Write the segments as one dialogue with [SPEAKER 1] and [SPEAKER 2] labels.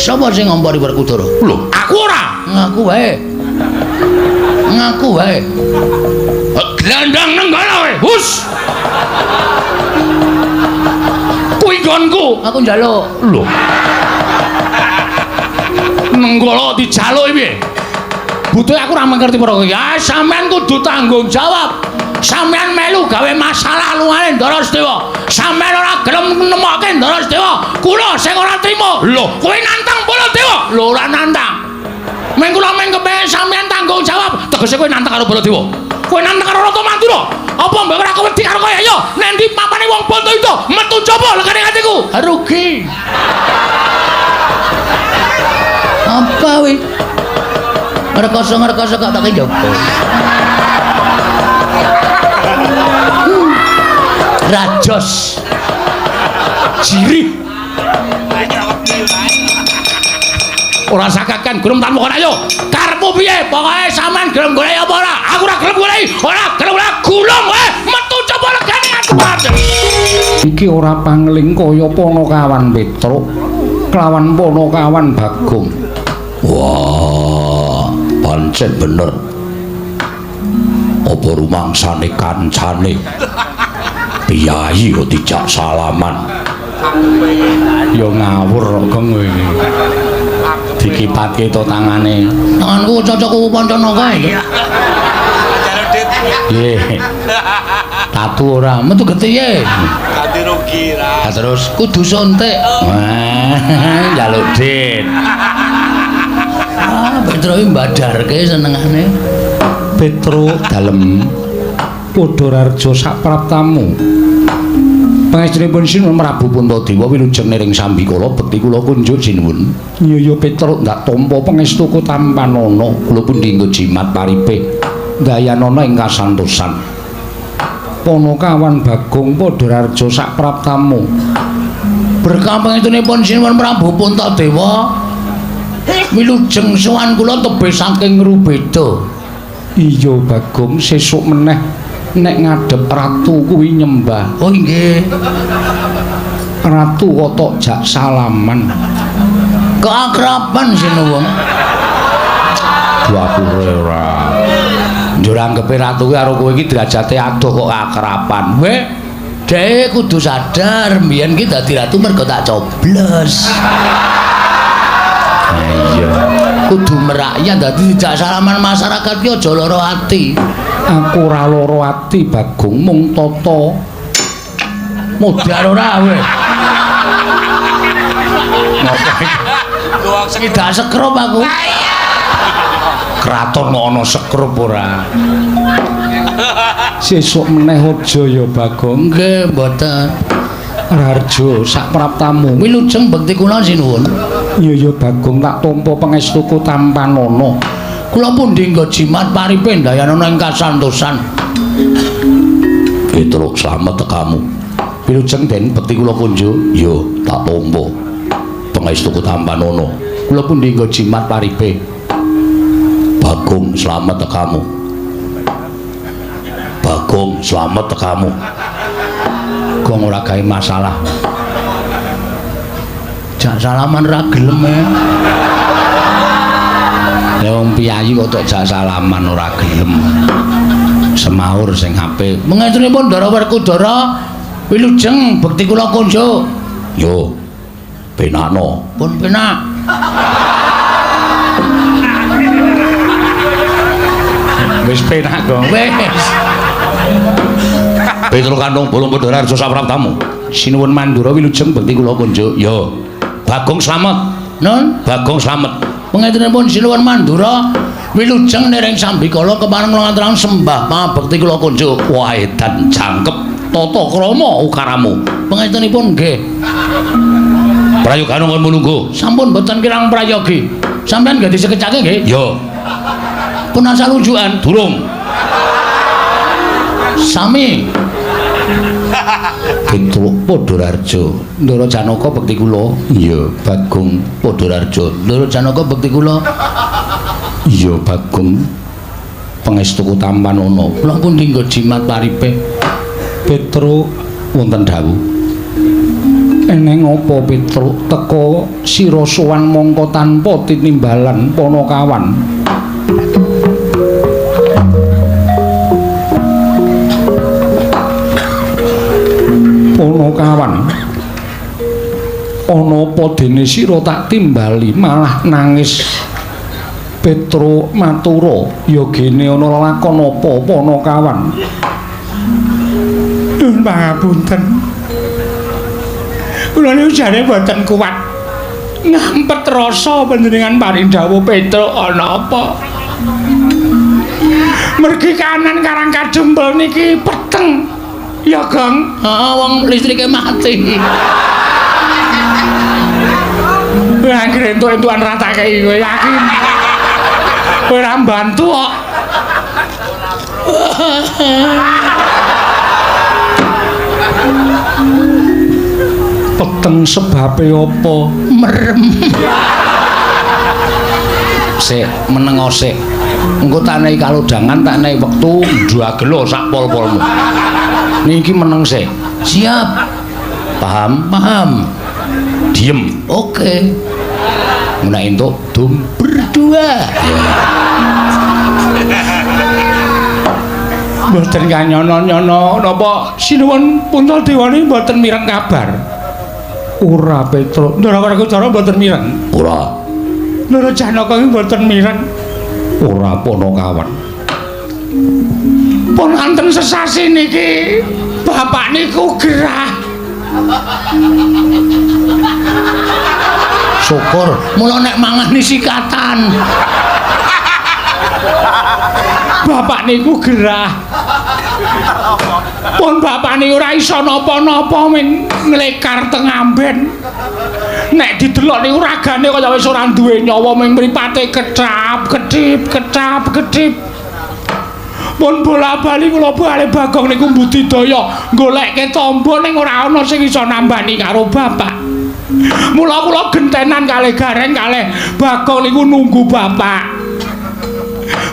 [SPEAKER 1] Sapa sing ngompori Werkudara?
[SPEAKER 2] Lho, aku ora.
[SPEAKER 1] Ngaku wae. Ngaku wae.
[SPEAKER 2] Glandang Nenggala kowe. Hus. Kuwi nggonku.
[SPEAKER 1] Aku njaluk.
[SPEAKER 2] Lho. Nenggala dijaluki piye? Butuhe aku ora mengerti perkara iki. Ya sampean kudu tanggung jawab. Sampean melu gawe masalah lungane Ndara Sedewa. Sampean ora gelem nemokke Ndara Sedewa. Kula sing ora trima. Lho, kowe nantang Baladewa. Lho, ora nantang. Meng kula meng kepengin sampean tanggung jawab. Tegese kowe nantang karo Baladewa. Kowe nantang karo Ratu Mandura. Apa mbok ora wedi karo kowe? Ayo, nendi papane wong Bantayuda metu jaba legane atiku.
[SPEAKER 1] Rugi. Apa wi? Ngrekoso-ngrekoso kok tak njaba. Rajos.
[SPEAKER 2] Jirih. Ora sakakan gelem tanpa kon ayo. Karepmu piye? Pokoke sampean gelem golek apa ora? Aku ora gelem golek. Ora gelem ora gulung kowe. Metu coba legane aku.
[SPEAKER 3] Iki ora pangling kaya Panakawan Petruk kelawan Panakawan Bagong.
[SPEAKER 2] Wah, pancen bener. Apa rumangsane kancane? Piyayi kok dijak salaman.
[SPEAKER 3] Ya ngawur kok Gong kowe iki. Dikipatke to tangane.
[SPEAKER 1] Tanganku cocok kuwu Pancanaka.
[SPEAKER 3] Nggih.
[SPEAKER 1] Tatu ora metu getihe.
[SPEAKER 4] Ganti rugi ra.
[SPEAKER 1] Lah terus kudu suntik.
[SPEAKER 3] Wah, njaluk dit.
[SPEAKER 1] Ah, Petro iki mbadarke senengane.
[SPEAKER 3] Petruk dalem Padhararja sapraptamu.
[SPEAKER 2] Pangestunipun Sinuwun Prabu Puntadewa wilujeng niring sambikala bekti kula kunjuk sinuwun.
[SPEAKER 3] Iya ya Petruk ndak tampa pangestuku tampanana.
[SPEAKER 2] Kula pundi nggo jimat paripe dayanana ing kasantosan.
[SPEAKER 3] Panakawan Bagong Padhararja sapraptamu.
[SPEAKER 1] Berkah pangestunipun Sinuwun Prabu Puntadewa wilujeng sowan kula tebih saking Ngrubeda.
[SPEAKER 3] Iya Bagong, sesuk meneh nek ngadhep ratu kuwi nyembah.
[SPEAKER 1] Oh nggih.
[SPEAKER 3] Ratu kok tok jak salaman.
[SPEAKER 1] Keakraban sinuwun.
[SPEAKER 2] Dapure ora. Njur anggepe ratu kuwi karo kowe iki derajate adoh kok akraban.
[SPEAKER 1] Weh, dhek kudu sadar mbiyen ki dadi ratu mergo tak coblos.
[SPEAKER 2] Iya.
[SPEAKER 1] Kudu merakyat dadi dijak salaman masyarakat ki aja lara ati.
[SPEAKER 3] Aku ora lara ati Bagong, mung tata
[SPEAKER 1] modar ora kowe.
[SPEAKER 2] Ngopo iki?
[SPEAKER 1] Tidak sekrup aku.
[SPEAKER 2] Kraton kok ana sekrup ora?
[SPEAKER 3] Sesuk meneh aja ya Bagong.
[SPEAKER 1] Nggih, mboten.
[SPEAKER 3] Raharja sapraptamu.
[SPEAKER 1] Wilujeng bekti kula sinuwun.
[SPEAKER 3] Iya ya Bagong, tak tampa pangestuku tampanana.
[SPEAKER 1] Kula pundi nggo jimat paripe ndayanana ing kasantosan.
[SPEAKER 2] Petruk slamet tekamu. Wilujeng den bekti kula kunjuk. Yo, tak tampa pangestuku tampanana.
[SPEAKER 1] Kula pundi nggo jimat paripe.
[SPEAKER 2] Bagong slamet tekamu. Bagong slamet tekamu.
[SPEAKER 1] Gong ora gawe masalah. Jak salaman ra gelem e.
[SPEAKER 2] Lah wong piyayi kok tok jak salaman ora gelem. Semaur sing apik.
[SPEAKER 1] Mengestunipun Ndara Werkudara wilujeng bekti kula kunjuk.
[SPEAKER 2] Yo. Penakno.
[SPEAKER 1] Pun penak.
[SPEAKER 3] Wis penak, Gong.
[SPEAKER 1] Wis.
[SPEAKER 2] Petruk Kandung Bolong Padhararja sapraptamu.
[SPEAKER 3] Sinuwun Mandura wilujeng bekti kula kunjuk.
[SPEAKER 2] Yo. Bagong slamet.
[SPEAKER 1] Nun,
[SPEAKER 2] Bagong slamet.
[SPEAKER 1] Pangestunipun Sinuwun Mandura wilujeng niring sambikala kepareng kula ngaturaken sembah pangabekti kula kunjuk.
[SPEAKER 2] Wah, edan jangkep tata krama ukaramu.
[SPEAKER 1] Pangestunipun nggih.
[SPEAKER 2] Prayogane kon mulungguh.
[SPEAKER 1] Sampun boten kirang prayogi. Sampeyan nggih disekecake nggih?
[SPEAKER 2] Yo.
[SPEAKER 1] Pun asal unjukan
[SPEAKER 2] durung.
[SPEAKER 1] Sami.
[SPEAKER 2] Petruk Padhararja.
[SPEAKER 3] Ndara Janaka bekti kula.
[SPEAKER 2] Iya, Bagong Padhararja.
[SPEAKER 1] Ndara Janaka bekti kula.
[SPEAKER 3] Iya, Bagong. Pangestuku tampanana.
[SPEAKER 1] Kula pundi nggo jimat paripe?
[SPEAKER 3] Petruk wonten dawuh. Eneng apa Petruk teka sira sowan mongko tanpa tinimbalan Panakawan? Panakawan, ana apa dene sira tak timbali malah nangis? Petruk matura, ya gene ana lelakon apa Panakawan?
[SPEAKER 5] Nuwun pangapunten. Kula niku jane mboten kuat ngampet rasa panjenengan paring dawuh Petruk ana apa? Mergi kanan Karang Kadempel niki peteng. Ya, Gong.
[SPEAKER 1] Heeh, wong listrike mati.
[SPEAKER 5] Kowe anggere entuk-entukan ra tak kei kowe yakin. Kowe ora mbantu kok.
[SPEAKER 3] Peteng sebabe apa?
[SPEAKER 1] Merem. Sik, menengo sik. Engko tak nehi kalodhangan, tak nehi wektu ndagelo sak pol-polmu. Niki meneng sik. Siap. Paham? Paham. Diem. Oke. Nek entuk dum berdua.
[SPEAKER 5] Mboten kanyono-nyono napa sinuwun Puntadewa niki mboten mireng kabar. Ora Petruk, Ndara Werkudara mboten mireng.
[SPEAKER 1] Ora.
[SPEAKER 5] Ndara Janaka iki mboten mireng.
[SPEAKER 3] Ora Panakawan.
[SPEAKER 5] Pun wonten sesasi niki bapak niku gerah.
[SPEAKER 1] Syukur, mula nek mangan sikatan.
[SPEAKER 5] Bapak niku gerah. Pun bapak niku ora iso napa-napa ming nglekar teng amben. Nek didelok niku ragane kaya wis ora duwe nyawa ming mripate kecap, kedip, kecap, kedip. Pun bola-bali kula bali Bagong niku mbudidaya golekke tamba ning ora ana sing iso nambani karo bapak. Mula kula gentenan kalih Gareng kalih Bagong niku nunggu bapak.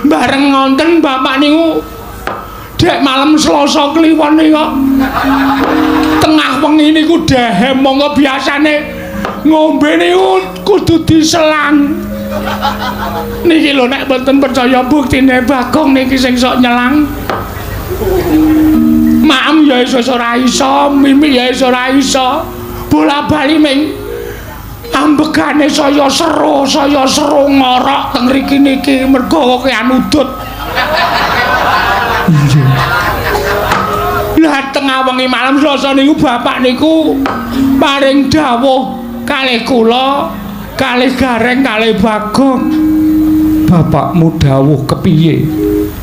[SPEAKER 5] Bareng ngonten bapak niku dek malam Selasa Kliwon niku tengah wengi niku dehem monggo biasane ngombe niku kudu diselang. Niki lho nek mboten percaya buktine Bagong niki sing sok nyelang. Maem ya iso ora iso, mimik ya iso ora iso. Bola-bali ming ambegane saya seru ngorok teng mriki niki mergo kokean udut. Iya. Lah tengah wengi malam Selasa niku bapak niku paring dawuh kalih kula, kalih Gareng, kalih Bagong.
[SPEAKER 3] Bapakmu dawuh kepiye?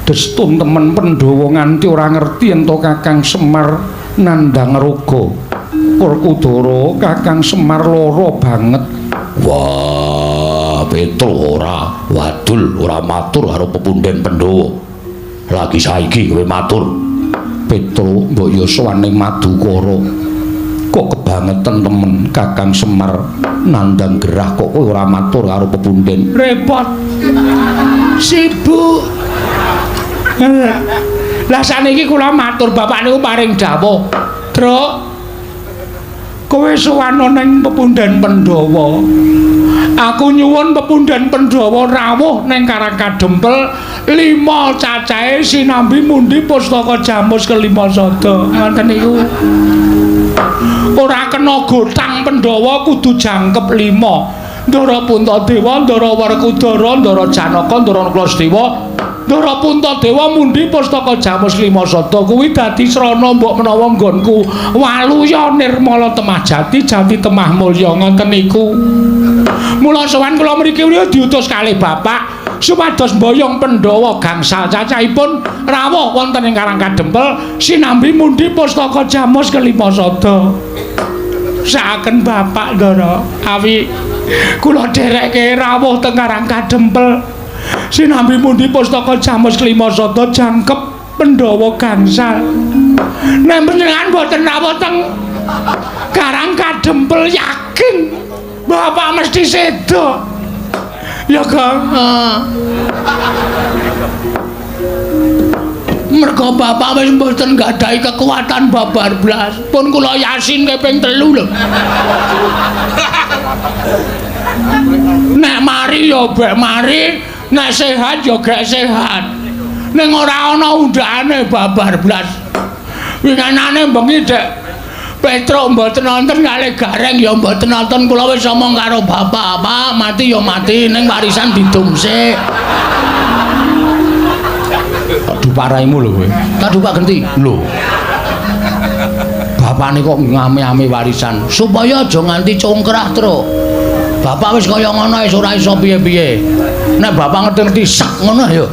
[SPEAKER 3] Destun temen Pandhawa nganti ora ngerti ento Kakang Semar nandhang raga. Werkudara Kakang Semar lara banget.
[SPEAKER 1] Wah, Petruk ora wadul, ora matur karo pepunden Pandhawa. Lagi saiki kowe matur.
[SPEAKER 3] Petruk mbok ya sowan ning Madukara. Kok kebangetan temen Kakang Semar nandhang gerah kok kowe ora matur karo pepunden.
[SPEAKER 5] Repot. Sibuk. Lah saniki kula matur bapak niku paring dawuh. Truk, kowe sowan ning pepunden Pandhawa. Aku nyuwun pepunden Pandhawa rawuh ning Karang Kadempel 5 cacahe sinambi mundi pustaka jamus kelima sada. Ngoten niku. Ora kena gotang Pandhawa kudu jangkep 5. Ndara Puntadewa, Ndara Werkudara, Ndara Janaka, Ndara Nakula, Ndara Puntadewa mundi pustaka jamus lima sada kuwi dadi srana mbok menawa nggonku waluya nirmala temah jati jati temah mulya ngoten niku. Mula sowan kula mriki diutus kalih bapak supados mboyong Pandhawa gangsal cacahipun rawuh wonten ing Karang Kadempel sinambi mundi pustaka jamus kelima sada. Saaken bapak Ndara awi kula dherekke rawuh teng Karang Kadempel sinambi mundi pustaka jamus kelima sada jangkep Pandhawa gangsal. Nek panjenengan boten rawuh teng Karang Kadempel yakin bapak mesti sedo. Ya Kang.
[SPEAKER 2] Mergo bapak wis mboten nggadahi kekuatan babar blas. Pun kula yasin ping 3 lho. Nek mari ya bek mari, nek sehat ya gek sehat. Ning ora ana undhakane babar blas. Winganane bengi Dek Petruk mboten nonton kalih Gareng ya mboten nonton, kula wis omong karo bapak, Pak, mati ya mati ning warisan didum sik.
[SPEAKER 1] Kok duparaimu lho kowe.
[SPEAKER 2] Tak dupak genti.
[SPEAKER 1] Lho. Bapakne kok ngame-ame warisan
[SPEAKER 2] supaya aja nganti congkrah, Truk. Bapak wis kaya ngono wis ora iso piye-piye. Nek bapak ngerti-ngerti sek ngono ya.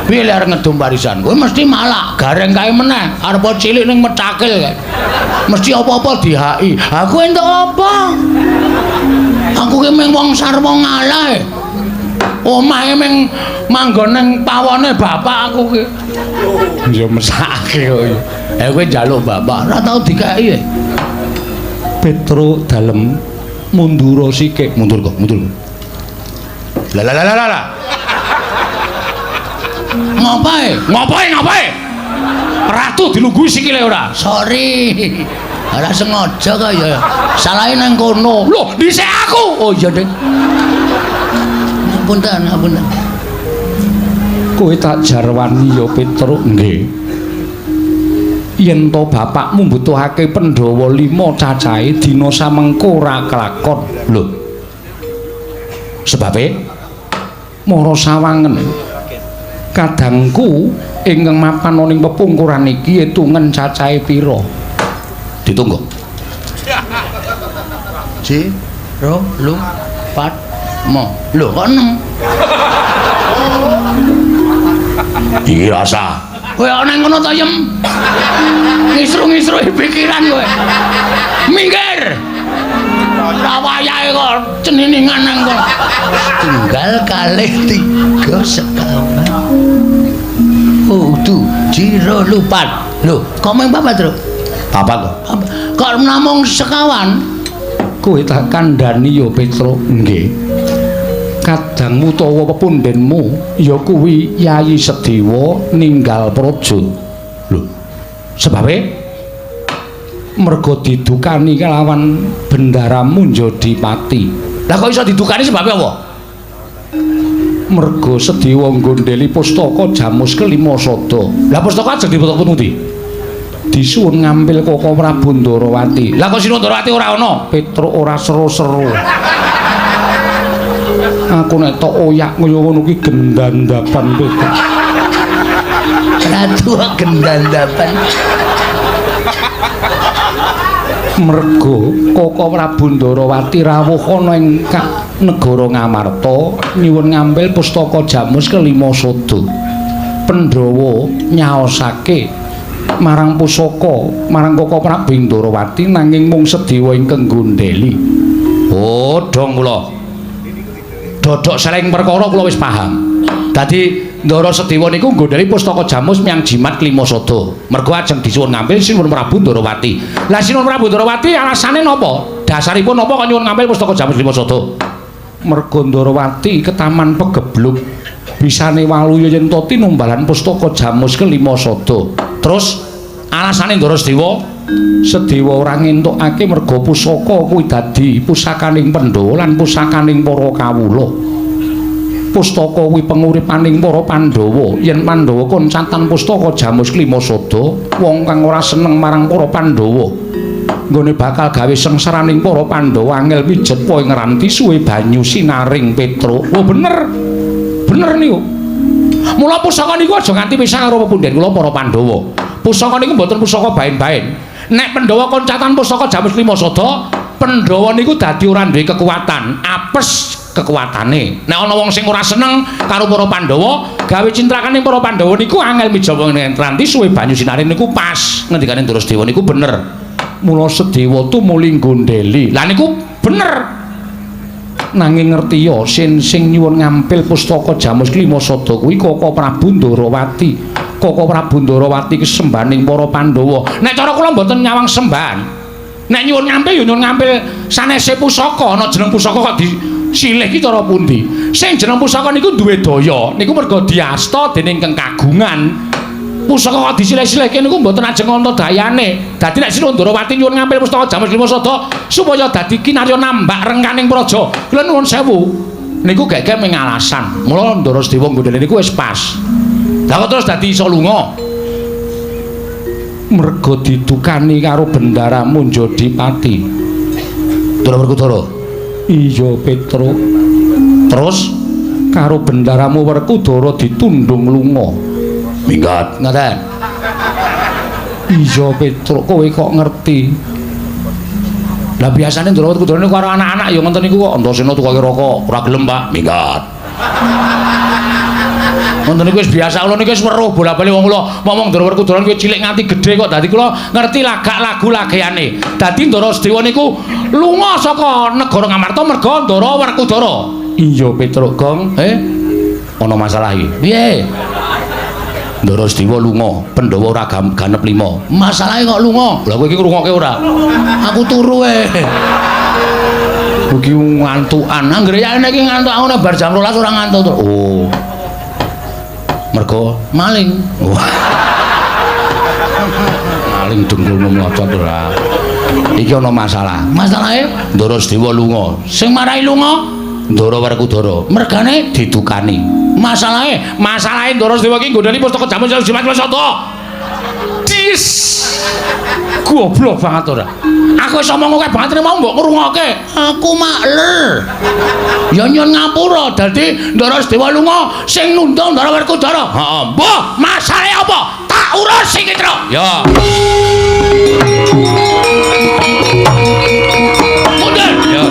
[SPEAKER 2] Piye lek arep ngedum warisan? Kowe mesti malak, Gareng kae meneh, arep cilik ning mecakil kae. Mesti apa-apa dihaki. Aku entuk apa? Aku ki mung wong sarwa ngalah. Omahe mung manggon ning pawone bapak aku ki.
[SPEAKER 1] Ya mesake kok.
[SPEAKER 2] Eh kowe njaluk bapak, ora tau dikeki.
[SPEAKER 3] Petruk dalem mundura sikik.
[SPEAKER 1] Mundur kok, mundur. Lah lah lah lah lah.
[SPEAKER 2] Ngopae?
[SPEAKER 1] Ngopae, ngopae? Ratu dilungguhi sikile ora?
[SPEAKER 2] Sorry. Ora sengaja kok ya. Salahe nang kono.
[SPEAKER 1] Lho, dhisik aku.
[SPEAKER 2] Oh iya, Dik. Punten, punten.
[SPEAKER 3] Kowe tak jarwani ya Petruk. Nggih. Yen to bapakmu mbutuhake Pandhawa 5 cacahe dina samengko ora kelakon.
[SPEAKER 1] Lho. Sebabe
[SPEAKER 3] mara sawangen. Kadangku ingkang mapan ning pepungkuran iki etungen cacahe pira?
[SPEAKER 1] Ditunggu.
[SPEAKER 2] Ji, ro, lu, pat, mo. Lho kok 6?
[SPEAKER 1] Iki rasa.
[SPEAKER 2] Kowe ana nang kono ta, Yem? Ngisru-ngisru pikiran kowe. Minggir. Ora wayahe kok ceniningan nang kono. Tunggal kalih 3 sekawan. Oh, tu, jiro lupat. Lho, kok mung papat, Truk?
[SPEAKER 1] Papat kok.
[SPEAKER 2] Kok namung sekawan?
[SPEAKER 3] Kowe tak kandhani ya, Petruk. Nggih. Kadangmu utawa pepundhenmu ya kuwi Yayi Sedewa ninggal praja.
[SPEAKER 1] Lho, sebabe
[SPEAKER 3] mergo didukani kelawan Bendara Munjadipati.
[SPEAKER 1] Lah kok iso didukani sebabe apa?
[SPEAKER 3] Mergo Sedewa nggondheli pustaka Jamus kelima sada.
[SPEAKER 1] Lah pustaka ajeng diputuk pundi?
[SPEAKER 3] Disuwun ngampil Koko Prabu Ndarawati.
[SPEAKER 1] Lah kok Sinuwun Ndarawati ora ana?
[SPEAKER 3] Petruk ora seru-seru. Aku nek tok oyak kaya ngono kuwi gendandapan Petruk.
[SPEAKER 2] Ratu gendandapan.
[SPEAKER 3] Mergo Koko Prabu Ndarawati rawuh ana ing negara Ngamarta nyuwun ngambil pustaka Jamus kelima sada. Pandhawa nyaosake marang pusaka marang Koko Prabu Ndarawati nanging mung Sedewa ingkang nggondheli.
[SPEAKER 1] Oh, dong kula. Dodok seleng perkara kula wis paham. Dadi Ndara Sedewa niku nggondheli pustaka Jamus miyang jimat kelima sada. Mergo ajeng disuwun ngambil Sinuwun Prabu Ndarawati. Lah Sinuwun Prabu Ndarawati alasane napa? Dasaripun napa kok nyuwun ngambil pustaka Jamus kelima sada?
[SPEAKER 3] Mergo Ndarawati ketaman pegebluk bisane waluya yen to tinumbalan pustaka Jamus kelima sada.
[SPEAKER 1] Terus alasane Ndara Sedewa?
[SPEAKER 3] Sedewa ora ngentukake mergo pusaka kuwi dadi pusakaning Pandhawa lan pusakaning para kawula. Pustaka kuwi penguripaning para Pandhawa. Yen Pandhawa koncatan pustaka Jamus kelima sada, wong kang ora seneng marang para Pandhawa nggone bakal gawe sengsaraning para Pandhawa angel pijet po ing ranti suwe banyu sinaring Petruk.
[SPEAKER 1] Oh bener. Bener niku. Mula pusaka niku aja nganti pisah karo pepundhen kula para Pandhawa. Pusaka niku mboten pusaka baen-baen. Nek Pandhawa koncatan pusaka Jamus lima sada, Pandhawa niku dadi ora duwe kekuatan, apes kekuatane. Nek ana wong sing ora seneng karo para Pandhawa, gawe cintrakane para Pandhawa niku angel mijawa ing ranti suwe banyu sinaring niku pas. Ngendikane Ndara Sedewa niku bener.
[SPEAKER 3] Mula Sedewa tumuli nggondheli.
[SPEAKER 1] Lah niku bener.
[SPEAKER 3] Nanging ngerti ya sin sing nyuwun ngampil pustaka Jamus kelima sada kuwi Koko Prabu Ndarawati. Koko Prabu Ndarawati kesembahaning para Pandhawa.
[SPEAKER 1] Nek cara kula mboten nyawang sembahan. Nek nyuwun ngampil ya nyuwun ngampil sanese pusaka, ana jeneng pusaka kok disilih ki cara pundi? Sing jeneng pusaka niku duwe daya, niku mergo diasta dening kang kagungan.
[SPEAKER 5] Pusaka kok disilih-silihke niku mboten ajeng ana dayane. Dadi nek Sira Ndorowati nyuwun ngampil pustaka Jamus Lima Sada supaya dadi kinarya nambak rengkaning praja. Kula nuwun sewu. Niku gek-gek mung alasan. Mula Ndara Sedewa nggondheli niku wis pas. Lah kok terus dadi iso lunga?
[SPEAKER 3] Mergo didukani karo Bendaramu Njodipati.
[SPEAKER 1] Ndara Werkudara.
[SPEAKER 3] Iya, Petruk.
[SPEAKER 1] Terus
[SPEAKER 3] karo Bendaramu Werkudara ditundung lunga.
[SPEAKER 1] Minggat ngaten.
[SPEAKER 3] Iya, Petruk, kowe kok ngerti?
[SPEAKER 1] Lah biasane Ndara Werkudara niku karo anak-anak ya ngoten niku kok Antasena tukoke rokok, ora gelem, Pak. Minggat. Ngoten niku wis biasa kula niku wis weruh bola-bali wong kula ngomong Ndara Werkudara niku cilik nganti gedhe kok dadi kula ngerti lagak lagu lageane. Dadi Ndara Sedewa niku lunga saka negara Ngamarta merga Ndara Werkudara.
[SPEAKER 3] Iya, Petruk Gong.
[SPEAKER 1] Ana masalah iki. Piye? Ndara Sedewa lunga, Pandhawa ora ganep 5. Masalahe kok lunga? Lah kowe iki ngrungokke ora? Aku turu e. Iki ngantukan. Anggere yane iki ngantuk aku nek bar jam 12 ora ngantuk. Oh. Mergo maling. Maling dengkulmu mlocot ora. Iki ana masalah. Masalahe Ndara Sedewa lunga. Sing marai lunga Ndara Werkudara. Mergane didukani. Masalahe, masalahe Ndara Sedewa iki nggondheli pustaka Jamus Jimat Sada. Dis. Goblok banget ora. Aku wis omong akeh banget mau mbok ngrungokke. Aku makler. Ya nyun ngapura dadi Ndara Sedewa lunga sing nundung Ndara Werkudara. Heeh. Mbah, masalahe apa? Tak urus iki, Truk. Ya. Mundur. Ya.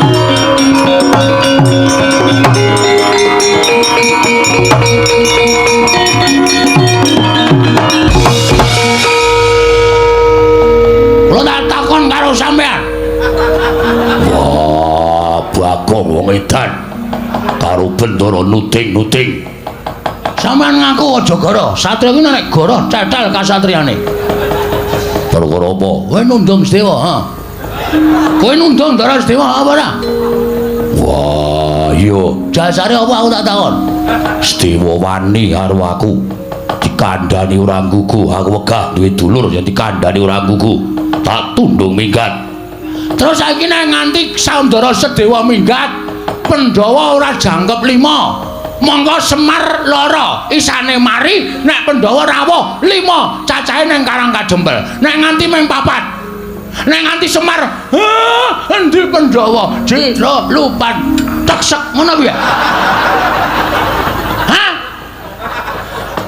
[SPEAKER 1] Kula tak takon karo sampean. Wah, Bagong wong edan karo Bendara nuding-nuding. Sampean ngaku aja goro. Satria kuwi nek goro cetel kasatriane. Perkara apa? Kowe nundung Sedewa, ha? Kowe nundung Ndara Sedewa apa ora? Wah, iya. Jasare apa aku tak takon? Sedewa wani karo aku. Dikandhani ora nggugu, aku wegah duwe dulur yen dikandhani ora nggugu. Tak tundung minggat. Terus saiki nek nganti Saundara Sedewa minggat, Pandhawa ora jangkep 5. Monggo Semar lara, isane mari nek Pandhawa rawuh 5, cacahe ning Karang Kadempel. Nek nganti ming 4. Nek nganti Semar, heh, endi Pandhawa? Jero lupan teksek ngono piye? Hah?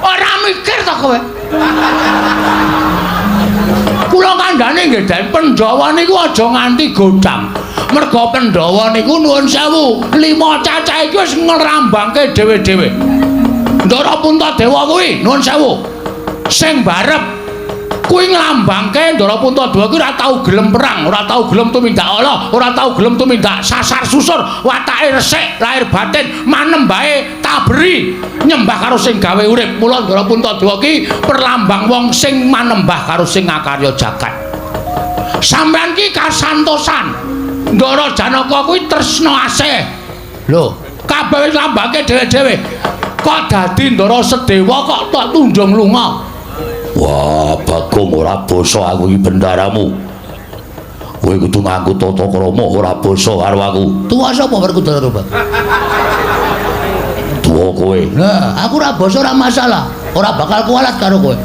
[SPEAKER 1] Ora mikir ta kowe? Kula kandhane nggih Den, Pandhawa niku aja nganti godhang. Merga Pandhawa niku nuwun sewu, 5 cacah iki wis ngrambangke dhewe-dhewe. Ndara Puntadewa kuwi nuwun sewu. Sing barep kuwi nglambangke Ndara Puntadewa kuwi ora tau gelem perang, ora tau gelem tumindak ala, ora tau gelem tumindak sasar susur, watake resik, lahir batin, manembahe taberi, nyembah karo sing gawe urip. Mula Ndara Puntadewa ki perlambang wong sing manembah karo sing ngakarya jagat. Sampeyan ki kasantosan. Ndara Janaka kuwi tresna asih. Lho, kabeh wis lambangke dhewe-dhewe. Kok dadi Ndara Sedewa kok tak tundung lunga? Wah, Bagong ora basa aku iki bendaramu. Kowe kudu nganggo tata krama ora basa karo aku. Tuwa sapa Werkudara, Pak? Tuwa kowe. Lah, aku ora basa ora masalah. Ora bakal kualat karo kowe.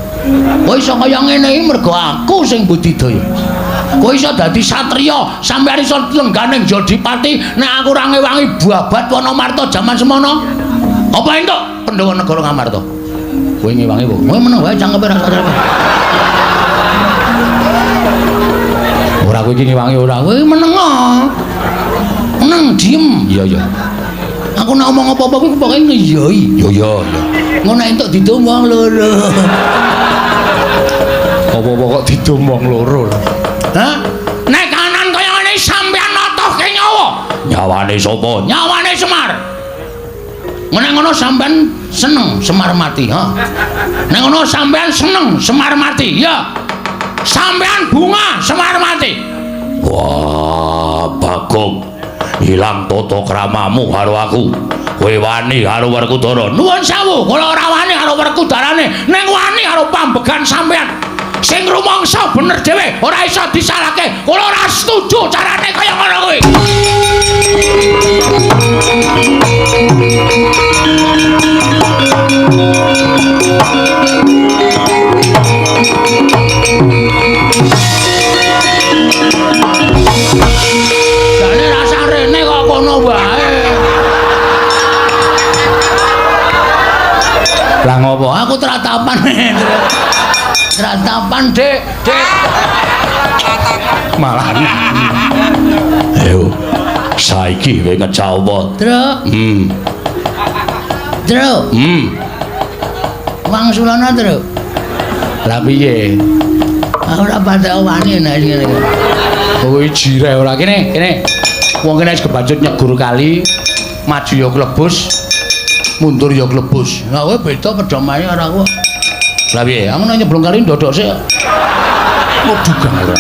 [SPEAKER 1] Kowe iso kaya ngene iki mergo aku sing budidaya. Kowe iso dadi satriya, sampeyan iso lengganing Jodipati nek aku ora ngewangi babat Wanamarta jaman semono. Apa entuk Pandhawa negara Ngamarta? Kowe ngewangi apa? Kowe meneng wae cangkeme ra sadar. Ora kowe iki ngewangi ora. Kowe meneng. Meneng diem. Iya iya. Aku nek omong apa-apa kuwi pokoke ngeyoi. Iya iya iya. Ngono nek entuk didum wong loro.
[SPEAKER 3] Apa-apa kok didum wong loro.
[SPEAKER 1] Hah? Nek kanan kaya ngene sampeyan notohke nyawa. Nyawane sapa? Nyawane Semar. Nek ngono sampeyan seneng Semar mati, ha? Nek ngono sampeyan seneng Semar mati, ya. Sampeyan bunga Semar mati. Wah, Bagong. Ilang tata kramamu karo aku.
[SPEAKER 2] Kowe wani karo Werkudara? Nuwun sewu, kula ora wani karo Werkudarane, ning wani karo pambegan sampean. Sing rumangsa bener dhewe, ora iso disalahke. Kula ora setuju carane kaya ngono kuwi. Jane rasa rene kok kono wae. Lah ngopo? Aku tratapan. Tratapan, Dik, Dik.
[SPEAKER 3] Malah.
[SPEAKER 2] Ayo. Saiki kowe ngejawab.
[SPEAKER 1] Truk. Truk. Wangsulana, Truk.
[SPEAKER 2] Lah piye?
[SPEAKER 1] Aku ora patek wani nek ngene iki.
[SPEAKER 2] Kowe jireh ora kene, kene. Wong kene wis kebacut nyegur kali, maju ya klebus, mundur ya klebus.
[SPEAKER 1] Lah kowe beda pedomane karo aku.
[SPEAKER 2] Lah piye? Aku nek nyeblung kali ndodok sik. Waduh ora.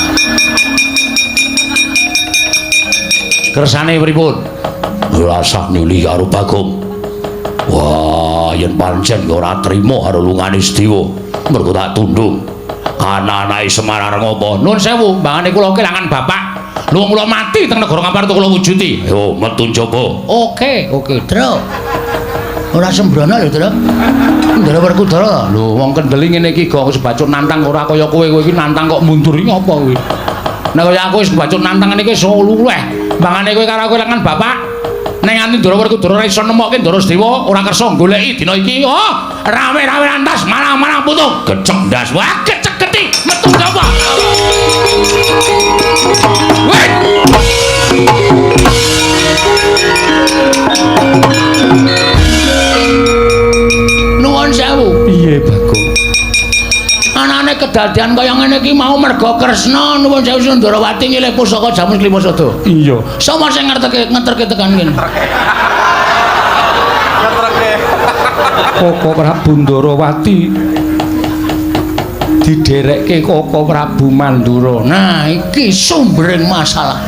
[SPEAKER 2] Kersane pripun? Ora usah nyuli karo Bagong. Wah, yen pancen ora trima karo lungane Sedewa, mergo tak tundung. Ana-anake Semar arep ngopo? Nun sewu, mbangane kula kelangan bapak. Lho kula mati teng negara Ngamarta kula wujudi. Yo metu njaba.
[SPEAKER 1] Oke, oke, Truk. Ora sembrono lho, Truk. Ndara Werkudara.
[SPEAKER 2] Lho wong kendeli ngene iki gak wis bacut nantang ora kaya kowe, kowe iki nantang kok mundur iki apa kowe? Nek kaya aku wis bacut nantang ngene iki iso luweh. Mbangane kowe karo aku kelangan bapak. Ning nganti Ndara Werkudara ora iso nemokke Ndara Sedewa, ora kersa goleki dina iki. Oh, rawe-rawe lantas malang-malang putung. Gecek ndas. Wah, gecek geti metu njaba. Weh.
[SPEAKER 1] Nuwun sewu.
[SPEAKER 3] Piye, Bagong?
[SPEAKER 1] Anane kedadian kaya ngene iki mau mergo Kresna nuwun sewu Sundarawati nyilih pusaka Jamus Klima Sada.
[SPEAKER 3] Iya.
[SPEAKER 1] Sapa sing ngerteke ngeterke tekan kene?
[SPEAKER 4] Ngeterke.
[SPEAKER 3] Koko Prabu Ndarawati diderekke Koko Prabu Mandura.
[SPEAKER 1] Nah, iki sumbering masalah.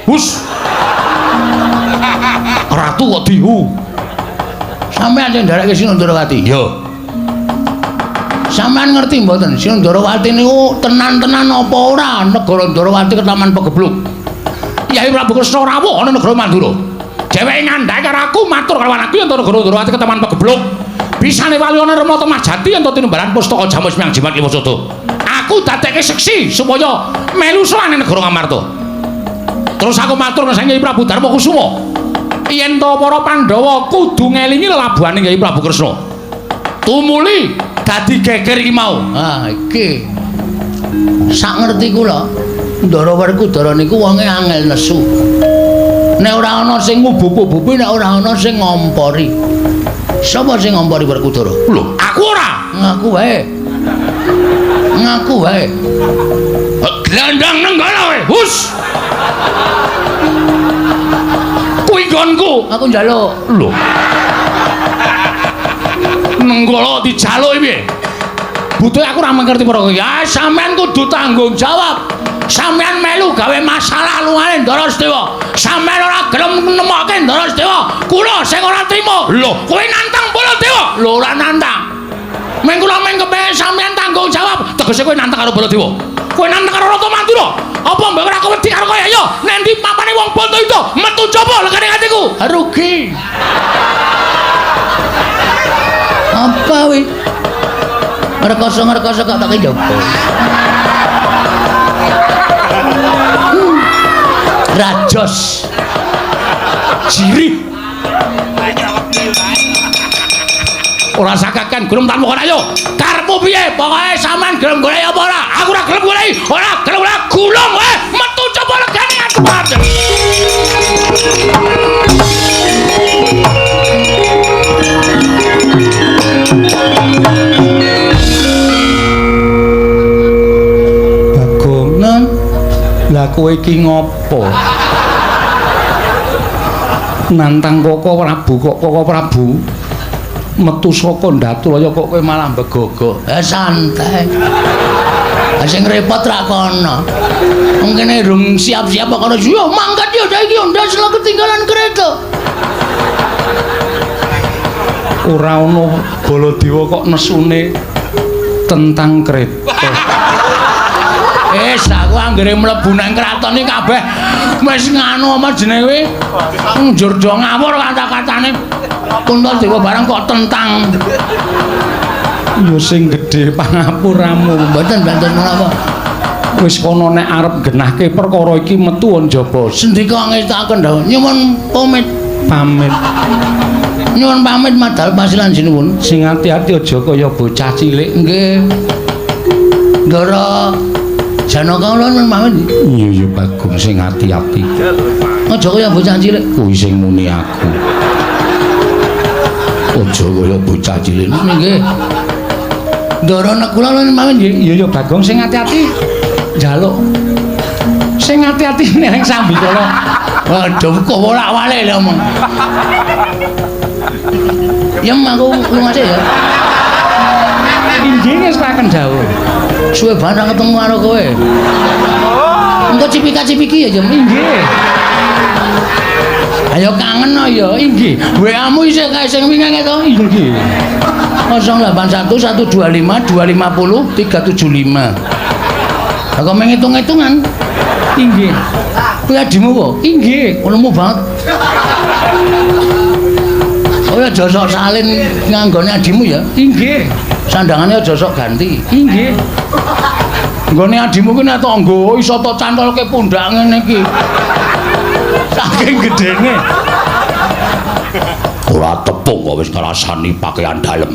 [SPEAKER 2] Hus. Ratu kok dihu.
[SPEAKER 1] Sampeyan sing nderekke Sinundarawati?
[SPEAKER 2] Iya.
[SPEAKER 1] Sampeyan ngerti mboten Sinundarawati niku tenan-tenan apa ora negara Ndarawati ketaman pegebluk.
[SPEAKER 2] Yai Prabu Kresna rawuh ana negara Mandura. Dheweke ngandhake karo aku matur karo aku yen negara Ndarawati ketaman pegebluk. Bisane wali ana Rama Temah Jati yen tinumbalan pustaka Jamus Miang Jimat Lima Sada. Aku dadekke seksi supaya melu sowan ning negara Ngamarta. Terus aku matur nang Kyai Prabu Darma Kusuma. Yen to para Pandhawa kudu ngelingi lelabuhane Kyai Prabu Kresna. Tumuli dadi geger iki mau.
[SPEAKER 1] Ah, iki. Sak ngerti kula, Ndara Werkudara niku wonge angel nesu. Nek ora ana sing ngubub-ububi, nek ora ana sing ngompori. Sapa sing ngompori Werkudara?
[SPEAKER 2] Lho, aku ora.
[SPEAKER 1] Ngaku wae. Ngaku wae.
[SPEAKER 2] Glandang nenggala kowe. Hus. Kuwi nggonku.
[SPEAKER 1] Aku njaluk.
[SPEAKER 2] Lho. Nenggala dijaluki piye? Butuhe aku ora ngerti perkara iki. Ah, sampean kudu tanggung jawab. Sampean melu gawe masalah lungane Ndara Sedewa. Sampean ora gelem nemokke Ndara Sedewa. Kula sing ora trima. Lho, kowe nantang Baladewa? Lho, ora nantang. Meng kula meng kepengin sampean tanggung jawab. Tegese kowe nantang karo Baladewa. Kowe nantang karo Ratu Mandura. Apa mbok ora wedi karo kowe? Ayo, nendi papane wong Bantayuda metu jaba legane atiku.
[SPEAKER 1] Rugi. Apa wi? Ngrekoso-ngrekoso kok tak njaba. Rajos.
[SPEAKER 2] Jirih. Ora sakakan gelem tanpa kok ayo. Karepmu piye? Pokoke sampean gelem golek apa ora? Aku ora gelem golek. Ora gelem ora gulung kowe. Metu coba legane aku.
[SPEAKER 3] Bagong, lah kowe iki ngopo? Nantang Koko Prabu kok Koko Prabu metu saka Ndatulaya kok kowe malah mbegogok.
[SPEAKER 1] Santai. Sing repot ra kono. Wong kene rung siap-siap kok kono. Yo mangkat yo saiki yo ndas lo ketinggalan kereta.
[SPEAKER 3] Ora ono Baladewa kok nesune tentang kereta.
[SPEAKER 1] Wis aku anggere mlebu nang kraton iki kabeh wis nganu apa jenenge kuwi? Njur do ngawur kata-katane. Puntadewa barang kok tentang.
[SPEAKER 3] Ya sing gedhe pangapuramu.
[SPEAKER 1] Mboten mboten menapa.
[SPEAKER 3] Wis kono nek arep genahke perkara iki metu njaba.
[SPEAKER 1] Sendika ngestakaken dawuh. Nyuwun pamit.
[SPEAKER 3] Pamit.
[SPEAKER 1] Nyuwun pamit madal pasilan sinuwun.
[SPEAKER 3] Sing ati-ati aja kaya bocah cilik.
[SPEAKER 1] Nggih. Ndara Janaka kula nyuwun pamit.
[SPEAKER 3] Iya ya Bagong sing ati-ati.
[SPEAKER 1] Aja kaya bocah cilik.
[SPEAKER 3] Kuwi sing muni aku.
[SPEAKER 1] Aja kaya bocah cilik. Nggih. Ndara nek kula nyuwun pamit nggih.
[SPEAKER 3] Iya ya Bagong sing ati-ati. Njaluk. Sing ati-ati ning sambikala.
[SPEAKER 1] Waduh kok wolak-walik lho omong. Ya aku lunga sik ya.
[SPEAKER 3] Inggih ngestaken dawuh.
[SPEAKER 1] Suwe banget ra ketemu karo kowe. Engko cipika-cipiki ya, Jem.
[SPEAKER 3] Inggih.
[SPEAKER 1] Ayo kangen no ya.
[SPEAKER 3] Inggih.
[SPEAKER 1] WA-mu isih kae sing wingi to?
[SPEAKER 3] Inggih.
[SPEAKER 1] 081 125 250 375. Lah kok menghitung-hitungan?
[SPEAKER 3] Inggih.
[SPEAKER 1] Kuwi adimu kok?
[SPEAKER 3] Inggih.
[SPEAKER 1] Ngono banget. Oh ya aja sok salin nganggone adimu ya.
[SPEAKER 3] Inggih.
[SPEAKER 1] Sandangane aja sok ganti.
[SPEAKER 3] Inggih.
[SPEAKER 1] Nggone adimu kuwi nek tok nggo iso tok cantolke pundak ngene iki.
[SPEAKER 3] Saking gedene.
[SPEAKER 2] Ora tepung kok wis ngrasani pakaian dalem.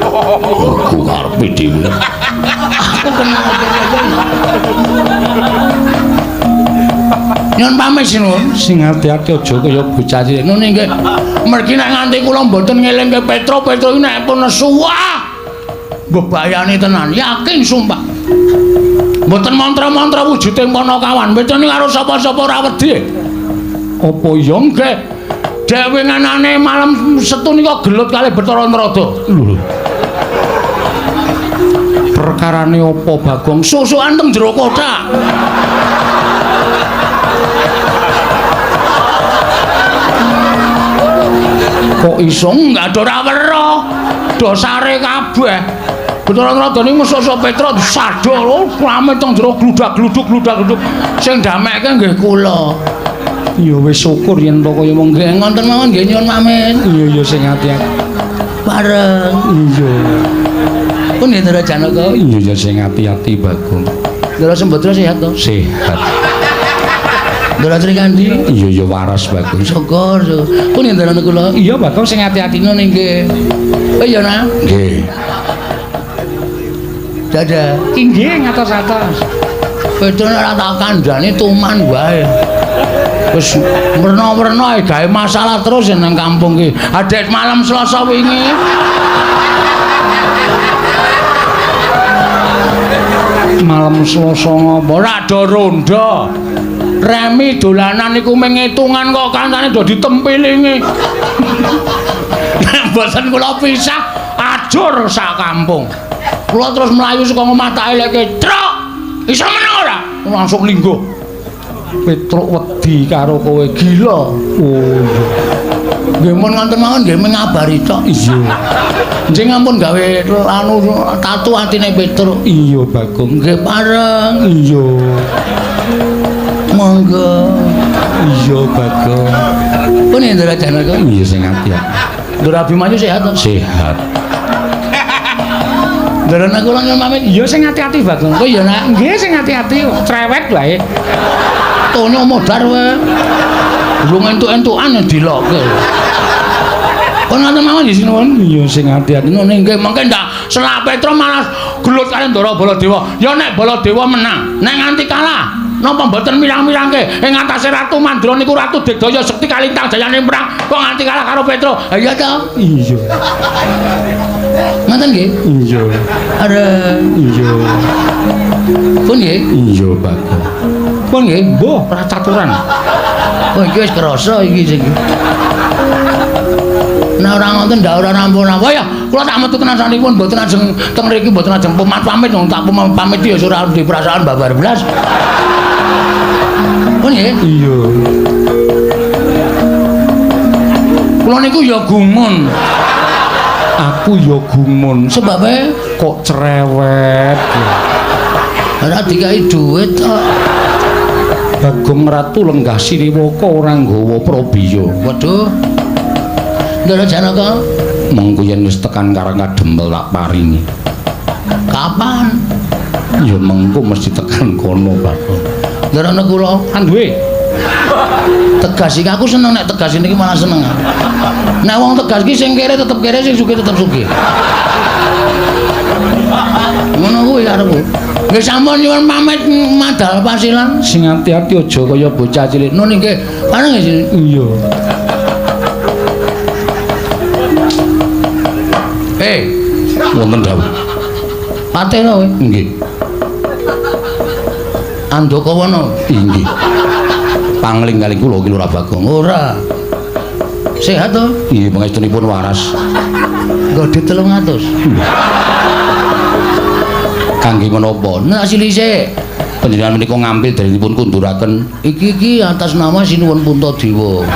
[SPEAKER 2] Aku karepe dhewe.
[SPEAKER 1] Aku kenal. Nyuwun pamit sinuwun.
[SPEAKER 3] Sing ati-ati aja kaya bocah cilik.
[SPEAKER 1] Ngono nggih. Mergi nek nganti kula mboten ngelingke Petro, Petro iki nek pun nesu wah. Mbebayani tenan, yakin sumpah. Mboten mantra-mantra wujude Panakawan. Petro niku karo sapa-sapa ora wedi.
[SPEAKER 3] Apa ya
[SPEAKER 1] nggih. Dhewe nganane malam Setu nika gelut kalih Bathara Narada.
[SPEAKER 3] Lho. Perkarane apa Bagong?
[SPEAKER 1] Susukan teng jero kothak. Kok iso enggak ada ora weruh. Dosare kabeh. Bathara Narada niku sosok Petro disadol rame teng jero gludak-gluduk gludak-gluduk. Sing damekke nggih kula.
[SPEAKER 3] Ya wis syukur yen to kaya
[SPEAKER 1] mung nggih ngoten mawon nggih nyuwun pamit.
[SPEAKER 3] Iya ya sing ati-ati.
[SPEAKER 1] Bareng.
[SPEAKER 3] Iya.
[SPEAKER 1] Pun nggih Ndara Janaka.
[SPEAKER 3] Iya ya sing ati-ati Bagong.
[SPEAKER 1] Ndara Sembadra sehat to?
[SPEAKER 3] Sehat.
[SPEAKER 1] Ndara Srikandi?
[SPEAKER 3] Iya ya waras Bagong.
[SPEAKER 1] Syukur. Pun nggih Ndara kula.
[SPEAKER 3] Iya Bagong sing ati-ati
[SPEAKER 1] ngono nggih. Oh iya nah.
[SPEAKER 2] Nggih.
[SPEAKER 1] Dadah.
[SPEAKER 3] Inggih ngatos-atos.
[SPEAKER 1] Petro ora tak kandhani tuman wae. Wis werna-werna gawe masalah terus nang kampung iki. Adek malam Selasa wingi.
[SPEAKER 3] Malam Selasa ngopo?
[SPEAKER 1] Ora do rondo. Remi dolanan iku mengitungan kok kancane do ditempilingi. Nek mboten kula pisah ajur sak kampung. Kula terus mlayu saka omah tak eleke, "Truk, iso meneng ora?" Langsung lingguh.
[SPEAKER 3] Petruk wedi karo kowe
[SPEAKER 1] gila.
[SPEAKER 3] Oh iya.
[SPEAKER 1] Nggih mun ngoten mawon nggih mengabari tok.
[SPEAKER 3] Iya.
[SPEAKER 1] Nggih ngampun gawe anu tatu atine Petruk.
[SPEAKER 3] Iya Bagong.
[SPEAKER 1] Nggih pareng.
[SPEAKER 3] Iya.
[SPEAKER 1] Monggo.
[SPEAKER 3] Iya Bagong.
[SPEAKER 1] Pun Ndara Janaka.
[SPEAKER 3] Iya sing ati.
[SPEAKER 1] Ndara Abimanyu sehat to?
[SPEAKER 2] Sehat.
[SPEAKER 1] Ndara nek kula nyuwun pamit.
[SPEAKER 3] Iya sing ati-ati Bagong.
[SPEAKER 1] Oh iya nak.
[SPEAKER 3] Nggih sing ati-ati cerewet wae.
[SPEAKER 1] Tonyo modar wae. Durung entuk-entukan dilokke. Kon ngoten mawon nggih sinuwun.
[SPEAKER 3] Iya sing ati-ati.
[SPEAKER 1] Ngono nggih mengke ndak selak Petro malah gelut karo Ndara Baladewa. Ya nek Baladewa menang, nek nganti kalah napa mboten mirang-mirangke ing atase Ratu Mandra niku Ratu Digdaya Sekti Kalintang jayane perang kok nganti kalah karo Petro. Ha iya to?
[SPEAKER 3] Iya.
[SPEAKER 1] Ngoten nggih?
[SPEAKER 3] Iya.
[SPEAKER 1] Areng.
[SPEAKER 3] Iya.
[SPEAKER 1] Pun nggih?
[SPEAKER 3] Iya Bagong.
[SPEAKER 1] Pun nggih?
[SPEAKER 3] Mbuh, ora caturan.
[SPEAKER 1] Oh iki wis krasa iki sing. Nek ora ngoten ndak ora rampung-rampung. Ya, kula tak metu kenasanipun mboten ajeng teng mriki mboten ajeng pamit wong tak pamit ya ora duwe perasaan babar blas. Pun nggih?
[SPEAKER 3] Iya.
[SPEAKER 1] Kula niku ya gumun.
[SPEAKER 3] Aku ya gumun.
[SPEAKER 1] Sebabe
[SPEAKER 3] kok cerewet.
[SPEAKER 1] Ora dikai dhuwit kok.
[SPEAKER 3] Bagong Ratu lenggah siriwaka ora nggawa prabiya.
[SPEAKER 1] Waduh. Ndara Janaka,
[SPEAKER 3] mengko yen wis tekan Karang Kadempel tak paringi.
[SPEAKER 1] Kapan?
[SPEAKER 3] Ya mengko mesti tekan kono, Bagong.
[SPEAKER 1] Ndara kula
[SPEAKER 3] anduwe.
[SPEAKER 1] Tegas iki aku seneng nek tegas niki malah seneng. Nek wong tegas iki sing kere tetep kere, sing sugih tetep sugih. Ngono kuwi karepku. Nggih sampun nyuwun pamit madal pasilan.
[SPEAKER 3] Sing ati-ati aja
[SPEAKER 1] kaya bocah cilik. Nun nggih. Pareng nggih.
[SPEAKER 3] Iya.
[SPEAKER 1] Wonten dawuh. Pateno kowe?
[SPEAKER 3] Nggih.
[SPEAKER 1] Andaka wana?
[SPEAKER 3] Inggih.
[SPEAKER 1] Pangling kali kula ki Lurah Bagong. Ora. Sehat to?
[SPEAKER 3] Nggih, pangestunipun waras.
[SPEAKER 1] Nggo dhuwit 300.
[SPEAKER 3] Kangge menapa?
[SPEAKER 1] Nek silise
[SPEAKER 3] panjenengan menika ngambil darinipun kunduraken
[SPEAKER 1] iki atas nama Sinuwun Puntadewa.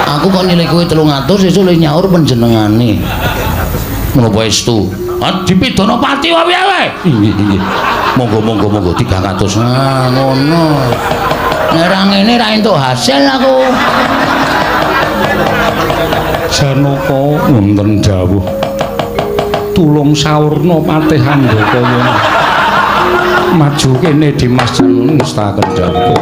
[SPEAKER 1] Aku kok nyilih kowe 300 sesuk le nyaur panjenengane.
[SPEAKER 3] Menapa estu?
[SPEAKER 1] Ah dipidana pati wae piye?
[SPEAKER 3] Inggih, inggih. Monggo monggo monggo 300.
[SPEAKER 1] Ah ngono. Nek ra ngene ra entuk hasil aku.
[SPEAKER 3] Janaka wonten dawuh. Tulung saurna patih Andaka. Maju kene Dimas Jan ngestaken dawuh.